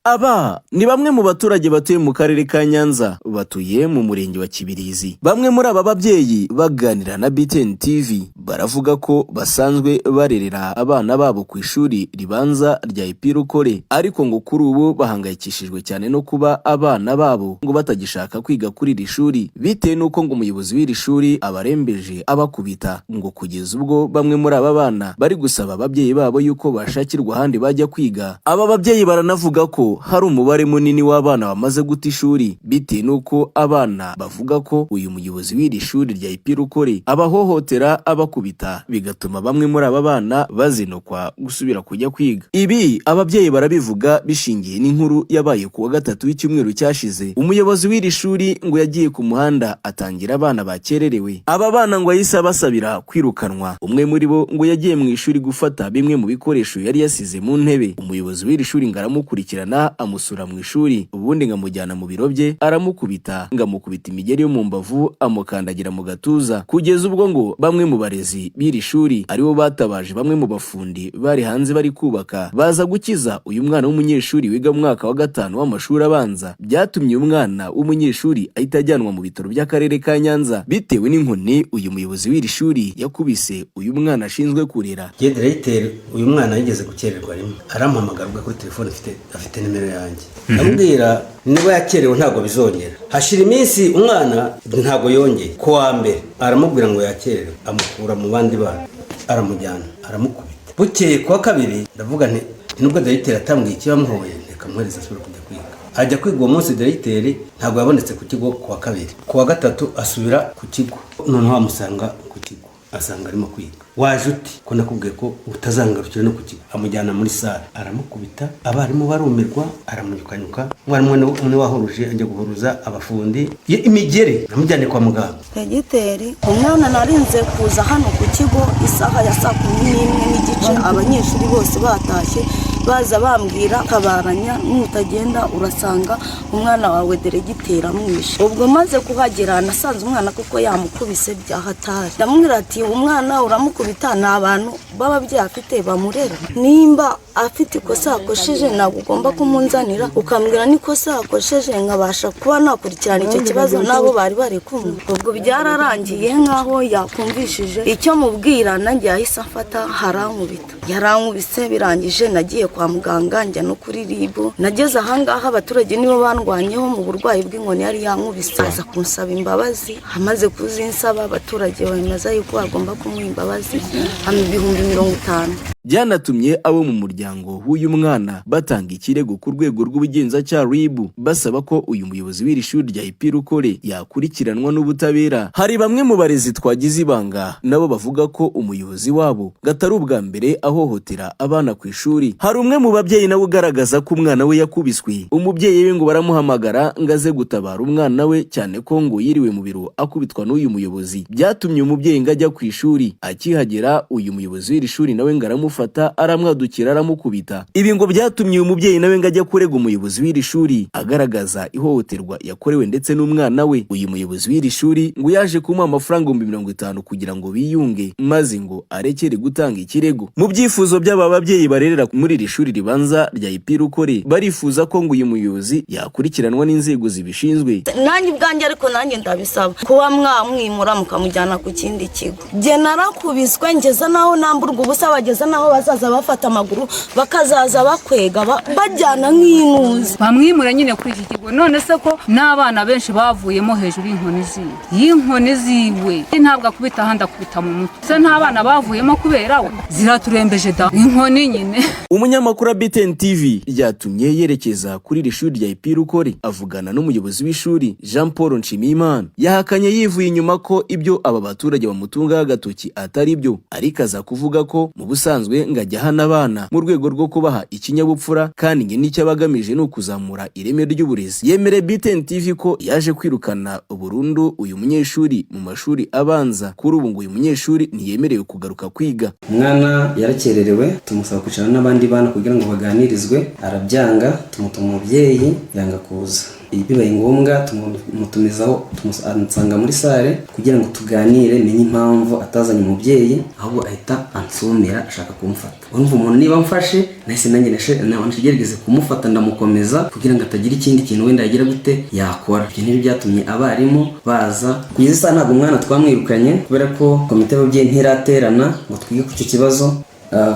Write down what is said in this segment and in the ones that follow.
Aba ni bamwe mu baturage batuye mu karere ka Nyanza, batuye mu murenge wa Kibirizi. Bamwe muri aba babyeyi baganira na BTN TV baravuga ko basanzwe barerera abana babo ku ishuri ribanza rya Epirukore, ariko ngo kuri ubu bahangayikishijwe cyane no kuba abana babo ngo batagishaka kwiga kuri iri shuri, bitewe n'uko ngo umuyobozi w'iri shuri abarembeje abakubita, ngo kugeza ubwo bamwe muri aba bana bari gusaba ababyeyi babo yuko bashakirwa ahandi bajya kwiga. Aba babyeyi baranavuga ko hari umubare munini w'abana bamaze guta ishuri, bitewe n'uko abana bavuga ko uyu muyobozi w'iri shuri rya Epirukore abahohotera, abakubita, bigatuma bamwe muri aba bana bazinukwa gusubira kujya kwiga. Ibi ababyeyi barabivuga bishingiye n'inkuru yabaye ku wa gatatu w'icyumweru cyashize. Umuyobozi w'iri shuri ngo yagiye ku muhanda atangira abana bakererewe. Aba bana ngo yahise abasabira kwirukanwa. Umwe muri bo ngo yagiye mu ishuri gufata bimwe mu bikoresho yari yasize mu ntebe. Umuyobozi w'iri shuri ngo aramukurikirana, amusura mu ishuri, ubundi ngo amujyana mu biro bye, aramukubita, ngo amukubita imigeri yo mu mbavu, amukandagira mu gatuza, kugeza ubwo ngo bamwe mu barezi b'iri shuri aribo batabaje bamwe mu bafundi bari hanze bari kubaka, baza gukiza uyu mwana w'umunyeshuri wiga mu mwaka wa gatanu w'amashuri abanza. Byatumye uyu mwana w'umunyeshuri ahita ajyanwa mu bitaro by'akarere ka Nyanza bitewe n'inkoni uyu muyobozi w'iri shuri yakubise uyu mwana ashinzwe kurera. Jye diregiteri, uyu mwana yigeze gukererwa rimwe, arampamagara ubwo kuri telefone, afite nimero yanjye. Ndamubwira niba yakerewe ntabwo bizongera. Hashira iminsi, umwana ntabwo yongeye. Ku wa mbere aramubwira ngo yakerewe, amukura mu bandi bana, aramujyana, aramukubita. Bukeye ku wa kabiri ndavuga nti nubwo diregiteri atambwiye ikibamuhoye, reka muhereze asubire kujya kwiga. Ajya kwiga. Uwo munsi diregiteri ntabwo yabonetse ku kigo ku wa kabiri. Ku wa gatatu asubira ku kigo, noneho amusanga ku kigo, asanga arimo kwiga. "Waje uti ko nakubwiye ko utazangarukira no ku kigo?" Amujyana muri salle, aramukubita, abarimu barumirwa, aramunyukanyuka. Umwarimu umwe wahuruje ajya guhuruza abafundi imigeri, amujyane kwa muganga. Diregiteri, umwana narinze kuza hano ku kigo isaha ya saa 11:30, abanyeshuri bose batashye. Baza bambwira kabaranya, nutagenda urasanga umwana wawe diregiteri amwishe. Ubwo maze kuhagera nasanze umwana kuko yamukubise bya hatari. Ndamubwira ati: "Umwana uramukubita, ni abantu b'ababyeyi afite bamurera? Nimba afite ikosa yakosheje, ntabwo ugomba kumunzanira ukambwira n'ikosa yakosheje, nkabasha kuba nakurikirana icyo kibazo n'abo bari bari kumwe." Ubwo byararangiye nk'aho yakumvishije icyo mubwira, nanjye yahise afata harankubita. Yarankubise, birangije nagiye kwa muganga, njya no kuri RIB. Nageze ahangaha abaturage nibo bandwanyeho mu burwayi bw'inkoni yari yankubise. Aza kunsaba imbabazi. Amaze kuzinsaba, abaturage bemeza yuko bagomba kumuha imbabazi, hama 50,000. Byanatumye abo mu muryango w'uyu mwana batanga ikirego ku rwego rw'ubugenzacyaha RIB, basaba ko uyu muyobozi w'iri shuri rya Epirukore yakurikiranwa n'ubutabera. Hari bamwe mu barezi twagize ibanga nabo bavuga ko umuyobozi wabo gatari ubwa mbere ahohotera abana ku ishuri. Hari umwe mu babyeyi nawe ugaragaza ko umwana we yakubiswe. Umubyeyi we ngo baramuhamagara ngo aze gutabara umwana we, cyane ko ngo yiriwe mu biro akubitwa n'uyu muyobozi. Byatumye umubyeyi ngo ajya ku ishuri. Akihagera, uyu muyobozi w'iri shuri nawe ngo aramufata, aramwadukira, aramukubita. Ibi ngo byatumye uyu mubyeyi nawe ngo ajya kurega umuyobozi w'iri shuri, agaragaza ihohoterwa yakorewe ndetse n'umwana we. Uyu muyobozi w'iri shuri ngo yaje kumuha amafaranga 50,000 kugira ngo biyunge, maze ngo arekere gutanga ikirego. Mu byifuzo by'aba babyeyi barerera muri iri shuri ribanza rya Epirukore, barifuza ko ngo uyu muyobozi yakurikiranwa n'inzego zibishinzwe. Nanjye ubwanjye, ariko nanjye ndabisaba kuba mwamwimura mukamujyana ku kindi kigo. Jye narakubiswe ngeza naho namburwa ubusa, bageza naho bazaza bafata amaguru, bakazaza bakwega, bajyana nk'inuzi. Bamwimura nyine kuri iki kigo. None se ko n'abana benshi bavuyemo hejuru y'inkoni ziwe, y'inkoni ziwe? Ntabwo akubita ahandi, akubita mu mutwe. Se nta bana bavuyemo kubera we? Ziraturembeje da, inkoni nyine. Umunyamakuru wa BTN TV ryatumye yerekeza kuri iri shuri rya Epirukore, avugana n'umuyobozi w'ishuri Jean Paul Nshimiyimana. Yahakanye yivuye inyuma ko ibyo aba baturage bamutungaho agatoki atari byo, ariko aza kuvuga ko mu busanzwe ngo ajya ahana abana mu rwego rwo kubaha ikinyabupfura, kandi ngo n'icyo aba agamije ni ukuzamura ireme ry'uburezi. Yemereye BTN TV ko yaje kwirukana burundu uyu munyeshuri mu mashuri abanza. Kuri ubu ngo uyu munyeshuri ntiyemerewe kugaruka kwiga. Umwana yarakererewe, tumusaba kwicarana n'abandi bana kugira ngo baganirizwe, arabyanga. Tumutuma umubyeyi, yanga kuza. Bibaye ngombwa tumutumizaho, ansanga muri salle kugira ngo tuganire, menye impamvu atazanye umubyeyi, ahubwo ahita ansumira ashaka kumfata. Urumva umuntu niba amfashe, nahise nanjye ngerageza kumufata, ndamukomeza kugira ngo atagira ikindi kintu wenda yagira gute yakora. Ibyo nibyo byatumye abarimu baza. Kugeza isaha ntabwo umwana twamwirukanye, kubera ko komite y'ababyeyi ntiraterana ngo twige ku icyo kibazo.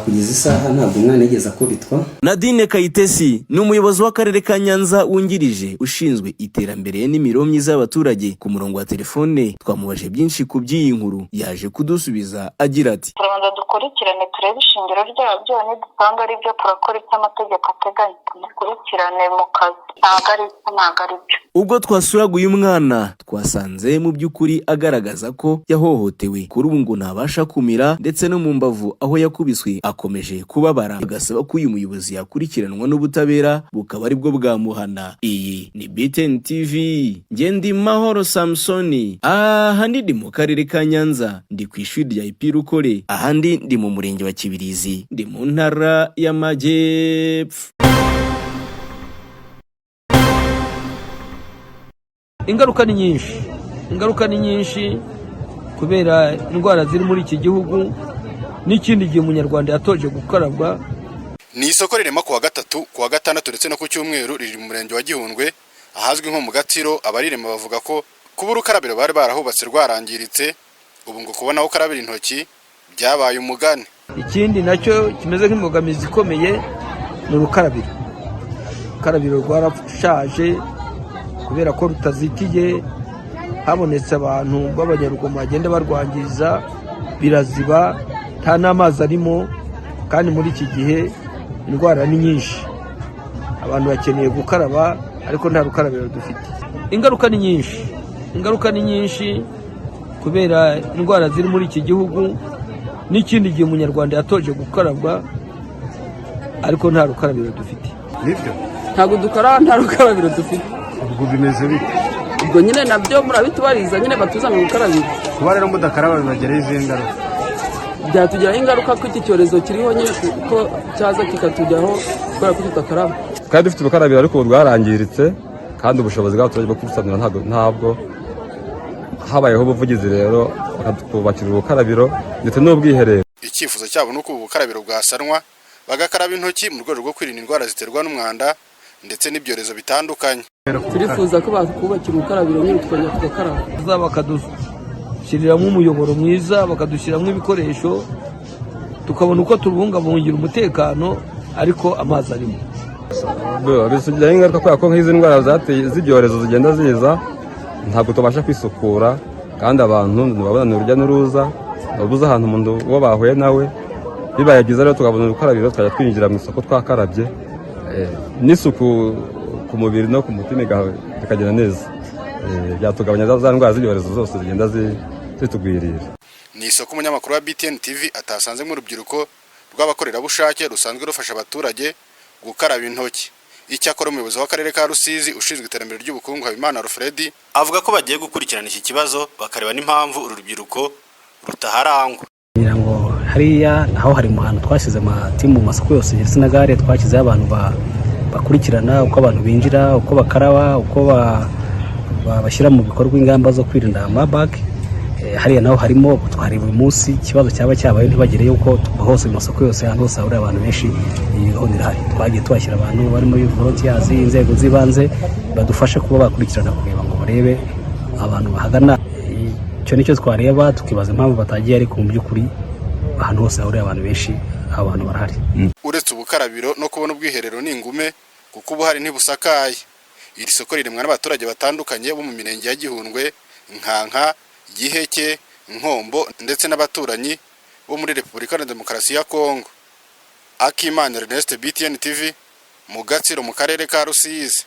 Kugeza isaha ntabwo umwana yigeze akubitwa. Nadine Kayitesi ni umuyobozi w'akarere ka Nyanza wungirije ushinzwe iterambere n'imibereho myiza y'abaturage. Ku murongo wa telefone twamubajije byinshi ku by'iyi nkuru, yaje kudusubiza agira ati: "Turabanza dukurikirane, turebe ishingiro ryabyo. Nidusanga ari byo, turakora icyo amategeko ateganya, tumukurikirane mu kazi. Ntabwo ari byo, ntabwo ari byo." Ubwo twasuraga uyu mwana, twasanze mu by'ukuri agaragaza ko yahohotewe. Kuri ubu ngo ntabasha kumira, ndetse no mu mbavu aho yakubiswe akomeje kubabara, agasaba ko uyu muyobozi yakurikiranwa n'ubutabera, bukaba aribwo bwamuhana. Iyi ni BTN TV, Ngendimahoro Samsoni. Ahandi ndi mu karere ka Nyanza, ndi ku ishuri rya EP Rukore, ahandi ndi mu murenge wa Kibirizi, ndi mu ntara y'Amajyepfo. Ingaruka ni nyinshi, ingaruka ni nyinshi kubera indwara ziri muri iki gihugu n'ikindi gihe Umunyarwanda yatoje gukarabwa. Ni isoko rirema ku wa gatatu, ku wa gatandatu ndetse no ku cyumweru. Riri mu murenge wa Gihundwe ahazwi nko mu Gatsiro. Abarirema bavuga ko kuba urukarabiro bari barahubatse rwarangiritse, ubu ngo kubona aho ukarabira intoki byabaye umugani. Ikindi nacyo kimeze nk'imbogamizi ikomeye ni urukarabiro. Urukarabiro rwarashaje kubera ko rutazitiye, habonetse abantu b'abanyarugomo bagenda barwangiza, biraziba, nta n'amazi arimo. Kandi muri iki gihe indwara ni nyinshi, abantu bakeneye gukaraba, ariko nta rukarabiro dufite. Ingaruka ni nyinshi, ingaruka ni nyinshi kubera indwara ziri muri iki gihugu n'ikindi gihe Umunyarwanda yatoje gukarabwa, ariko nta rukarabiro dufite. Nibyo. Ntabwo dukaraba, nta rukarabiro dufite. Ubwo bimeze bite? Ubwo nyine nabyo murabitubariza nyine, batuzana urukarabiro. Kuba rero mudakaraba bibagiraho izihe ngaruka? Byatugiraho ingaruka ko iki cyorezo kiriho nyine, kuko cyaza kikatujyaho kubera ko tudakaraba. Twari dufite ubukarabiro, ariko ubu bwarangiritse, kandi ubushobozi bw'abaturage bwo kubusanura ntabwo. Habayeho ubuvugizi rero, bakatwubakira ubukarabiro ndetse n'ubwiherero. Icyifuzo cyabo ni uko ubu bukarabiro bwasanwa, bagakaraba intoki mu rwego rwo kwirinda indwara ziterwa n'umwanda ndetse n'ibyorezo bitandukanye. Turifuza ko batwubakira urukarabiro nyine, tukongera tugakaraba. Bakadushyiriramo umuyoboro mwiza, bakadushyiramo ibikoresho, tukabona uko tubungabungira umutekano, ariko amazi arimo. Bitugiraho ingaruka kubera ko nk'izi ndwara zateye z'ibyorezo zigenda ziza, ntabwo tubasha kwisukura, kandi abantu ntibabona, ni urujya n'uruza, babuze ahantu umuntu uwo bahuye nawe. Bibaye byiza rero tukabona urukarabiro, tukajya twinjira mu isoko twakarabye, n'isuku ku mubiri no ku mutima bikagenda neza. Byatugabanya za ndwara z'ibyorezo zose zigenda zitugwirira. Ni isoko umunyamakuru wa BTN TV atasanzemo urubyiruko rw'abakorerabushake rusanzwe rufasha abaturage gukaraba intoki. Icyakora umuyobozi w'akarere ka Rusizi ushinzwe iterambere ry'ubukungu, Habimana Alfred, avuga ko bagiye gukurikirana iki kibazo, bakareba n'impamvu uru rubyiruko rutaharangwa. Ngira ngo hariya naho hari mu hantu twashyize amatimu mu masoko yose ndetse na gare, twashyizeho abantu bakurikirana uko abantu binjira, uko bakaraba, uko bashyira mu bikorwa ingamba zo kwirinda Marburg. Hariya naho harimo twareba uyu munsi ikibazo cyaba cyabaye ntibagereyo, uko hose mu masoko yose, ahantu hose hahurira abantu benshi, iyi gahunda irahari. Twagiye tuhashyira abantu bari muri volunteers, inzego z'ibanze badufashe kuba bakurikirana, kureba ngo barebe abantu bahagana. Icyo nicyo twareba, tukibaza impamvu batagiye, ariko mu by'ukuri ahantu hose hahurira abantu benshi, abantu barahari. Uretse ubukarabiro, no kubona ubwiherero ni ingume, kuko ubuhari ntibusakaye. Iri soko riremwa n'abaturage batandukanye bo mu mirenge ya Gihundwe, Nkanka, Giheke, Nkombo ndetse n'abaturanyi bo muri Repubulika ya Demokarasi ya Kongo. Akimana Ernest, BTN TV, mu Gatsiro, mu karere ka Rusizi.